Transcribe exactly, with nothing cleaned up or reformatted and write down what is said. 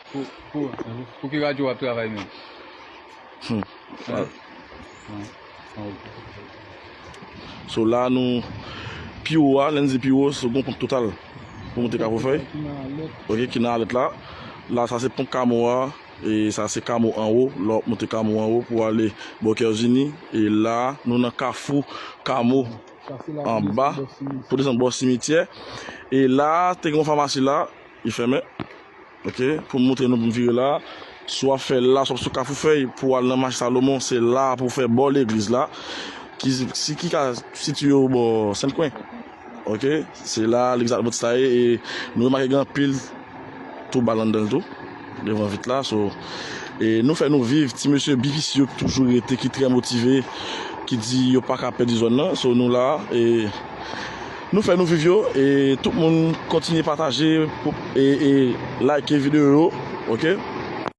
Pou, pou, pou ki radyo w ap travay menm? Hmm. Hein? Hein? Ah, ok. So la nou pi wo a, lè n di pi wo, se gon ponp Total pou moute Kafou Fèy. Ki nan alèt. Ok, ki nan alèt la. La sa se ponp Kamo a, e sa se Kamo anwo, lè w ap moute Kamo anwo pou ale bò Kèzini. E la nou nan Kafou Kamo Sa se la anba pou desann bò simityè. Pou desann bò simityè. E la te gen yon famasi la, li fèmen. Ok, pou m montre nou pou m vire la. Si w ap fè la, si w ap sou Kafou Fèy pou w al nan mache Salomon, se la pou w fè bò legliz la. Ki, si ki ka sitiye w bò Sentkwen. Ok, se la legliz Advantis la ye. E nou remake gen anpil tou bal anndan l tou. Devan vit la. So, e nou fè nou viv ti mesye B P C yo ki toujou rete, ki trè motive, ki di yo pa ka pèdi zòn nan. So nou la. E nou fè nou viv yo. E tout moun kontinye pataje pou- e, e like videyo yo. Ok.